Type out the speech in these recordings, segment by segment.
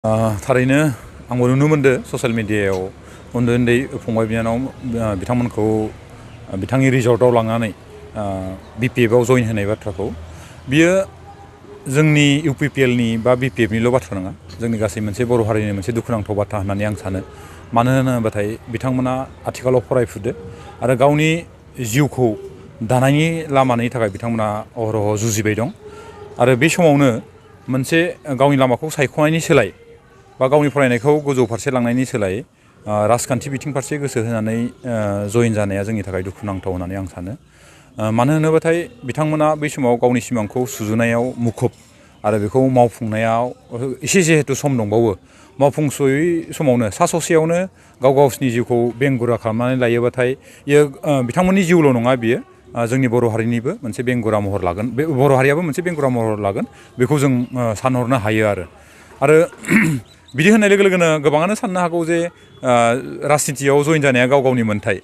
थारैनो आंबो नुनो मोनदों ससियेल मिडियायाव उन्दै उन्दै फंबाय बिनानाव बिथांमोनखौ बिथांनि रिजर्टआव लांनानै BPF आव जइन होनाय बाथ्राखौ बियो जोंनि UPPL नि बा BPF निल' बाथ्रा नङा, जोंनि गासै मोनसे बर' हारिनि मोनसे दुखुनांथाव बाथ्रा होननानै आं सानो। मानो होनोबाथाय बिथांमोना आथिखालाव फरायफुदो आरो गावनि जिउखौ दानायनि लामानि थाखाय बिथांमोना अहरह जुजिबाय दं आरो बे समावनो मोनसे गावनि लामाखौ सायख'नायनि सोलाय बा गावनि फरायनायखौ गोजौ फारसे लांनायनि सोलाय राजखान्थि बिथिं फारसे गोसो होनानै जइन जानाया जोंनि थाखाय दुखुनांथाव होननानै आं सानो। मानो होनोबाथाय बिथांमोना बै समाव गावनि सिमांखौ सुजुनायाव मुखुब आरो बेखौ मावफुंनायाव एसे जिहेतु सम दंबावो, मावफुंस'यै समावनो सा ससेयावनो गावसिनि जिउखौ बेंगुरा खालामनानै लायोबाथाय बियो बिथांमोननि जिउल' नङा, बियो जोंनि बर' हारिनिबो मोनसे बेंगुरा महर लागोन, बे बर' हारियाबो मोनसे बेंगुरा महर लागोन, बेखौ जों सानहरनो हायो आरो बिदि होननाय लोगो लोगोनो गोबाङानो साननो हागौ जे राजनितियाव जइन जानाया गावनि मोन्थाय।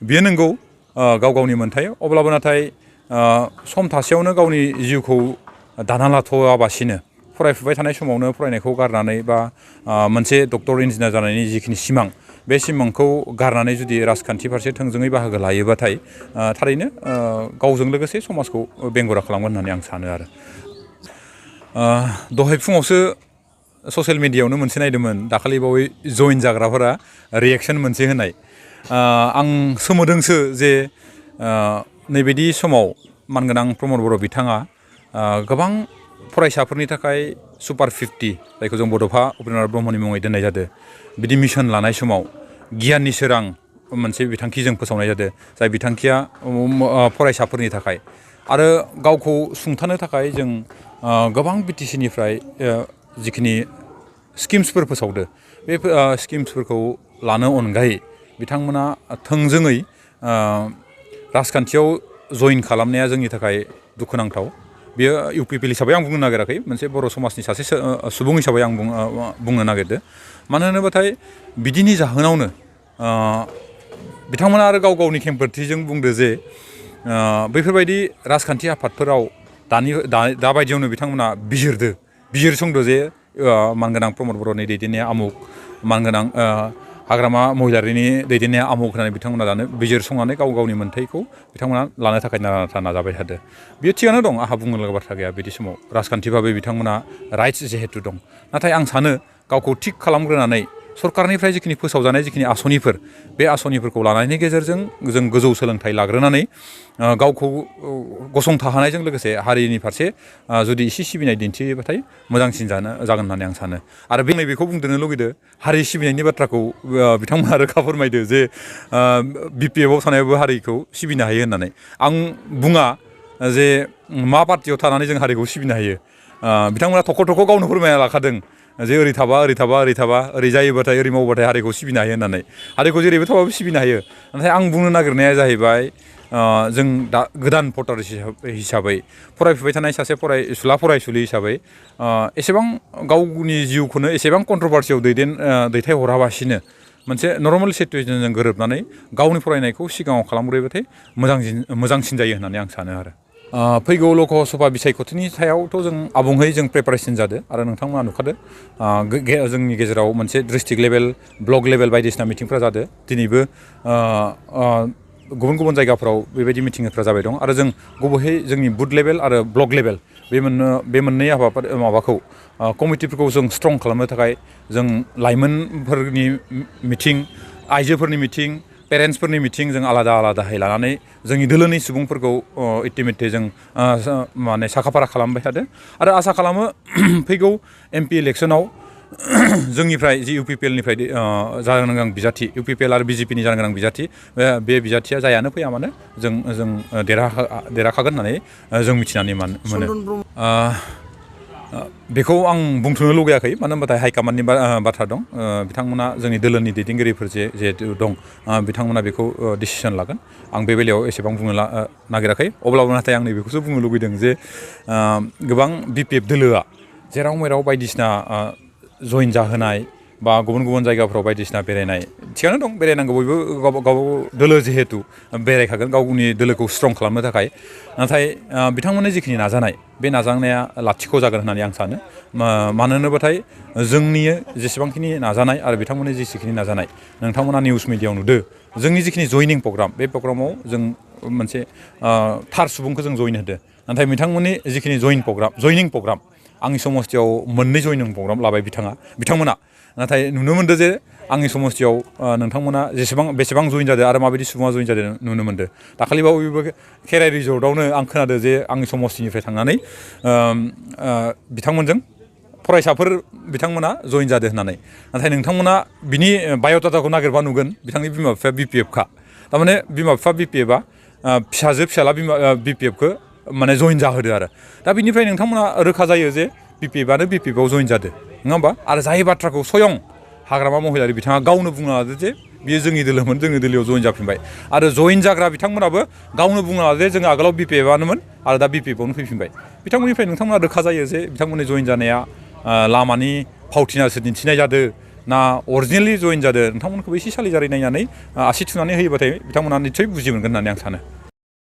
बेयो नंगौ, गावनि मोन्थाय। अब्लाबो नाथाय सम थासेयावनो गावनि जिउखौ दाना लाथ'वाबासिनो फरायफुबाय थानाय समावनो फरायनायखौ गारनानै बा मोनसे डक्टर इन्जिनियार जानायनि जिखिनि सिमां, बे सिमांखौ गारनानै जुदि राजखान्थि फारसे थोंजोङै बाहागो लायोबाथाय थारैनो गावजों लोगोसे समाजखौ बेंगुरा खालामगोन होननानै आं सानो आरो। दहाय फुङावसो ससियेल मिडियायावनो मोनसे नायदोंमोन, दाखालि बावै जइन जाग्राफोरा रिएक्सन मोनसे होनाय। आं सोमोदोंसो जे नैबायदि समाव मानगोनां प्रमद बर' बिथाङा गोबां फरायसाफोरनि थाखाय सुपार 50, जायखौ जों बड'फा उपेन्द्रनाथ ब्रह्मनि मुङै दोननाय जादों, बिदि मिशन लानाय समाव गियाननि सोरां मोनसे बिथांखि जों फोसावनाय जादों, जाय बिथांखिया फरायसाफोरनि थाखाय आरो गावखौ सुंथानो थाखाय जों गोबां BTC निफ्राय जिखिनि स्किम्सफोर फोसावदो, बे स्किम्सफोरखौ लानो अनगायै बिथांमोना थोंजोङै राजखान्थियाव जइन खालामनाया जोंनि थाखाय दुखुनांथाव। बेयो UPPL हिसाबै आं बुंनो नागिराखै, मोनसे बर' समाजनि सासे सुबुं हिसाबै आं बुंनो नागिरदों। मानो होनोबाथाय बिदिनि जाहोनावनो बिथांमोना आरो गावनि खेंफोरथिजों बुंदो जे बैफोरबायदि राजखान्थि आफादफोराव दाबायदियावनो बिथांमोना बिजिरसंदो जे मानगोनां प्रमद बर'नि दैदेननाया आमुख, मानगोनां हाग्रामा महिलारिनि दैदेननाया आमुख होननानै बिथांमोना दानो बिजिरसंनानै गावनि मोन्थायखौ बिथांमोना लानो थाखाय नारा नाजाबाय थादों। बेयो थिगानो दं, आंहा बुंनो लागा बाथ्रा गैया। बिदि समाव राजखान्थि भाबै बिथांमोना राइट्स जिहेतु दं, नाथाय आं सानो गावखौ थिग खालामग्रोनानै सरकारनिफ्राय जिखिनि फोसावजानाय जिखिनि आसनिफोर, बे आसनिफोरखौ लानायनि गेजेरजों जों गोजौ सोलोंथाइ लाग्रोनानै गावखौ गसंथाहोनायजों लोगोसे हारिनि फारसे जुदि एसे सिबिनाय दिन्थियोबाथाय मोजांसिन जागोन होननानै आं सानो। आरो बेखौ बुंदेरनो लुगैदो, हारि सिबिनायनि बाथ्राखौ बिथांमोना रोखा फोरमायदो जे BPF आव थानायाबो हारिखौ सिबिनो हायो होननानै। आं बुङा जे मा पार्टियाव थानानै जों हारिखौ सिबिनो हायो। बिथांमोना थख' गावनो फोरमायना लाखादों जे ओरै थाबा ओरै जायोबाथाय ओरै मावबाथाय हारिखौ सिबिनो हायो होननानै। हारिखौ जेरैबो थाबाबो सिबिनो हायो। नाथाय आं बुंनो नागिरनाया जाहैबाय, जों दा गोदान भटार हिसाबै फरायफुबाय थानाय सासे फरायसुलि हिसाबै एसेबां गावनि जिउखौनो एसेबां कन्ट्रभार्सियाव दैथायहराबासिनो मोनसे नर्मेल सिटुवेसनजों गोरोबनानै गावनि फरायनायखौ सिगाङाव खालामग्रोयोबाथाय मोजांसिन जायो होननानै आं सानो आरो। फैगौ लकसभा बिसायख'थिनि सायावथ' जों आबुङै प्रिपारेसन जादों आरो नोंथांमोना नुखादों, जोंनि गेजेराव मोनसे डिस्ट्रिक्ट लेभेल, ब्लक लेभेल बायदिसिना मिटिंफ्रा जादों। दिनैबो गुबुन जायगाफ्राव बेबायदि मिटिंफ्रा जाबाय दं आरो जों गुबैयै जोंनि बुथ लेभेल आरो ब्लक लेभेल बे मोननै माबाखौ कमिटिफोरखौ जों स्ट्रं खालामनो थाखाय जों लाइमोनफोरनि मिटिं, आइजोफोरनि मिटिं, पेरेन्टसफोरनि मिटिं जों आलादाहाय लानानै जोंनि दोलोनि सुबुंफोरखौ इल्टिमेटलि जों साखाफारा खालामबाय थादों आरो आसा खालामो फैगौ MP इलेक्सनाव जोंनिफ्राय जि UPPL निफ्राय जानो गोनां बिजाथि, UPPL आरो BJP नि जानो गोनां बिजाथि, बे बिजाथिया जायानो फैया मानो जों देरहाखागोन होननानै जों मिथिनानै मोनो। बेखौ आं बुंथ'नो लुगैयाखै, मानो होनबाथाय हाइकामान्डनि बाथ्रा दं। बिथांमोना जोंनि दोलोनि दैदेनगिरिफोर जिहेतु दं, बिथांमोना बेखौ डिसिसन लागोन। आं बे बेलायाव एसेबां बुंनो नागिराखै। अब्लाबो नाथाय आं नैबेखौसो बुंनो लुगैदों जे गोबां BPF दोलोआ जेराव मेराव बायदिसिना जइन जाहोनाय बा गुबुन गुबुन जायगाफ्राव बायदिसिना बेरायनाय थिगानो दं बेरायनांगौ बयबो गावबा गाव दोलो जिहेतु बेरायखागोन गावनि दोलोखौ स्ट्रं खालामनो थाखाय नाथाय बिथांमोननि जिखिनि नाजानाय बे नाजानाया लाथिख' जागोन होननानै आं सानो मानो होनोबाथाय जोंनि जेसेबांखिनि नाजानाय आरो बिथांमोननि जेसेखिनि नाजानाय नोंथांमोना निउस मिडियायाव नुदो जोंनि जिखिनि जयनिं प्रग्राम बे प्रग्रामाव जों मोनसे थार सुबुंखौ जों जइन होदो नाथाय बिथांमोननि जिखिनि जयनिं प्रग्राम आंनि समस्थियाव मोननै जयनिं प्रग्राम लाबाय बिथांमोना नाथाय नुनो मोनदों जे आंनि समस्थियाव नोंथांमोना बेसेबां जइन जादों आरो माबायदि सुबुङा जइन जादों नुनो मोनदों दाखालिबावैबो खेराइ रिजर्टआवनो आं खोनादों जे आंनि समस्थिनिफ्राय थांनानै बिथांमोनजों फरायसाफोर बिथांमोना जइन जादों होननानै नाथाय नोंथांमोना बिनि बाय'डाटाखौ नागिरबा नुगोन बिथांनि बिमा बिफाया BPF थारमाने बिमा बिफा BPFआ फिसाजो फिसाला BPFखौ माने जइन जाहोदो आरो दा बिनिफ्राय नोंथांमोना रोखा जायो जे BPFआनो BPFआव जइन जादों नङा होमबा आरो जाय बाथ्राखौ स्वयं हाग्रामा महिलारि बिथाङा गावनो बुंनो लादो जे बियो जोंनि दोलोमोन जोंनि दोलोआव जइन जाफिनबाय आरो जइन जाग्रा बिथांमोनाबो गावनो बुंनो लादो जे जों आगोलाव BPFआनोमोन आरो दा BPFआवनो फैफिनबाय बिथांमोननिफ्राय नोंथांमोना रोखा जायो जे बिथांमोननि जइन जानाया लामानि फावथिनासो दिन्थिनाय जादों ना अरिजिनेलि जइन जादों नोंथांमोनखौबो एसे सालिजारि नायनानै आसि थुनानै होयोबाथाय बिथांमोना निस्सय बुजि मोनगोन होननानै आं सानो